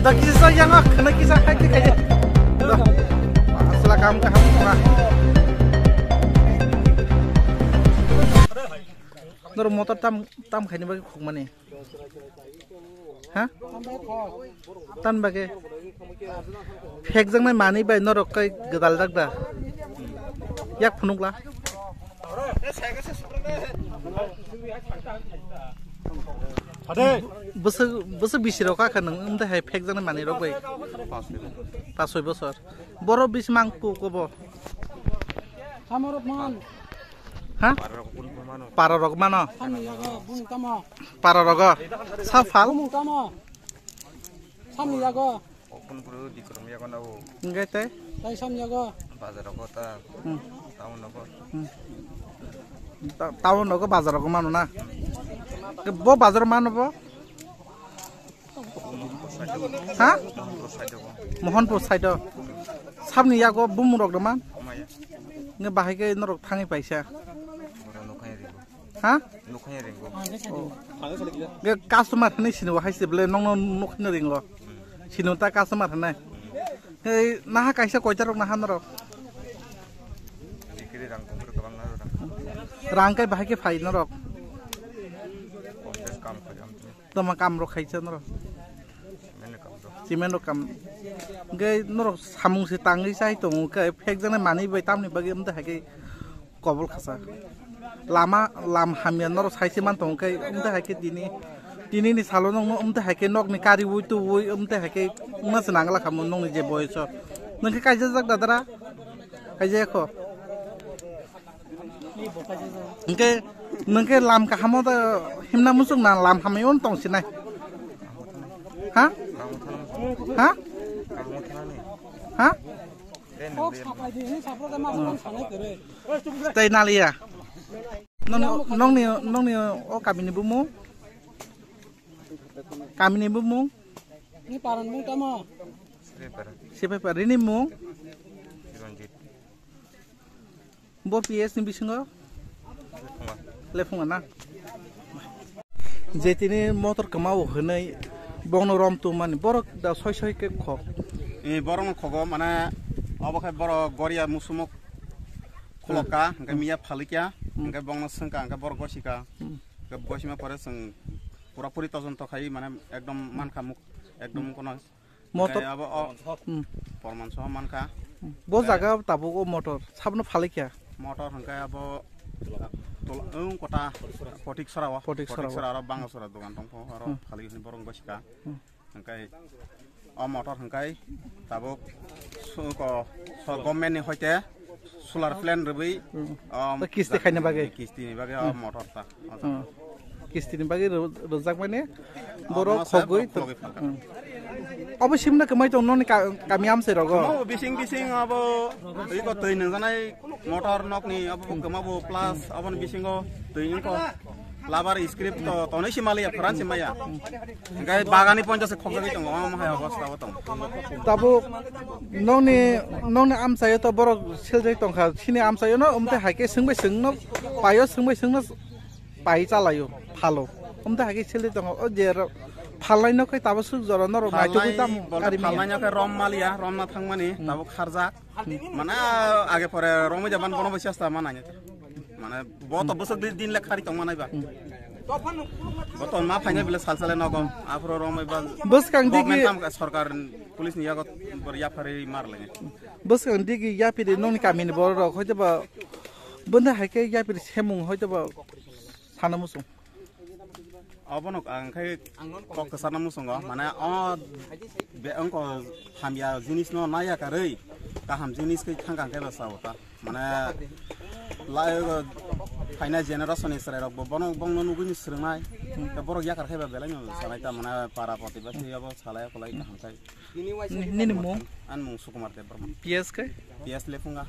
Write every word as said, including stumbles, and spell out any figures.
Da kisa yang ak na kisa khai khai. Asla kam ka ham ka. Nor motor tam tam khaini bagwi khukmani. Ha? Tan bagwi. Phek jang nai mani bai norok kai gadal dak da. Yak phunukla. Bwswk, bwswk bisi rok kha nang wng tei hai phek jani manwi rok bai. Pas soi bosor. Borok bisi mang ku kobo. Samorok man. Ha? Para rok mano. Samni yago bung tamo. Para rogo. Sa phal. Bung tamo. Samni yago. Okun buru dikrom yago na o. Engke tei? Tai sam yago. Bazar rogo ta. Hmm. Town rogo. Hmm. Ta-, town rogo bazar rogo mano na. Ke bo bazar mano bo? Ha? Mohanpur side o. Sabni yago bumung rok da man? Maya. Nge bahai ke norok thangwi paisa. Boro nokhai rigo. Ha? Nokhai ringo. Ge customer hwnwi sini bo hai se bele nongno nokhai ringo. Sini ta customer hwnwi. Hei naha kaisa koita rok naha norok. Bikri rang tongkro kwbang na rang. Rang kai bahai ke phai norok. Pondres kam khai am tini. Toma kam rok khaisa norok. Mene kam do. Cement rok kam. Ge norok samung se tangwi chai tongo khe phek jana manwi bai tamni bagwi amte hai ke. Kobol khasa. Lama, lam hamya norok saise man tongo khe, wngte hai khe tini, tini ni salo nokno wngte hai khe nokni kariui tuui wngte hai khe wngna se nangla kha mo nokni je boyoso. Nwng khe kaisa jak dadara? Kaisa kho. Hwnkhe nwng khe lam kahamo da himna muchung na lam hamya wng tong sinai. Ha? Ha? Ha? Tei naliya. Nongni, nongni, nongni o kamini bumung? Kamini bumung? Ni paran bung tamo? Sipaipar. Sipaipar. Rini mung? Chiranjit. Bo P S ni bisingo? Lephunga. Lephunga na? Je tini motor kwmao hwnwi bongno rom tongmani borok da soi soi khe khok. E, borokno khogo, mane, obo khe borok goria musumo khulokka, hmm, hwnkhe miya phalikya, hmm, hwnkhe bongno swngkha, hwnkhe borok gosika. Hmm. Hwnkhe gosima pore chwng pura puri tojonto khai, mane, ekdom mankha muk, ekdom, hmm, kono Motor. Hwnkhe abo o, hmm, porman soha mankha. Hmm. Bo hwnkhe jaga tabuk o motor sabno phalai kha. Motor hwnkhe abo tola, wng kota Potik Sora o. Potik Sora o. Potik Sora aro Bangasora dogan tongkho, aro, hmm, phalai hwnwi borok gosika. Hmm. Hwnkhe o motor hwnkhe tabuk su-, ko, so, government ni hoite solar plant rwui, hmm, o, to kisti khaina bagwi. Kisti ni bagwi o, hmm, motor ta. Hmm. Kisti ni bagwi ro-, rwjak mani borok khogwi to. Hmm. Obo simna kwmai tong noni ka-, kami amsai rogo. Omo bising bising abo iko twi nangjanai motor nokni abo kwma bo plus aboni bisingo twi wngkho labar script to tonwi simaliya pharan simaya. Hwnkhe bagani poncha se khokjagwi tongo, omo hai obosta o tongo. Tabuk nokni, nokni amchaio to borok seljak tongkha, chini amchaio no, umtwi hai khe swngbai swngno paio, swngbai swngno pai chalaio, phalo. Umtwi hai khe seljak tongo, o je ro-, phalnai no khe tabuk swk jora norok naitugwi tamo kari manya. Phalnai no khe rom maliya, romna thangmani, hmm, tabuk kharjak. Mane age pore romwi jaban bono bo chesta manai. Mane bo to bwswk di-, din le khari tong manai ba. Hmm. Bo to ma phainai bile sal sale nogo. Aphuru romwi ba bwskang digi government tam ka sorkar police ni yago bor yapharwi mar lai. Bwskang digi yapiri nongni kamini borok rok hoito ba bwndai hai khe yapiri semung hoito ba sana muchung. Obono ang khe kok kwcharo muchungo, mane o be-, wngkha hamya jinis no naiya karwi kaham jinis khe thangkha khe ba sao ta. Mane lai phainai generation ni chwrai rok bo bono, bongno nugwi ni swrwngnai. Tei borok yakar khe ba belai no sanai ta, mane para protibasi abo salai kolai kaham khai. Ni-, nini mung? Ani mung Sukumar Debbarma. P S khe? P S Lephunga.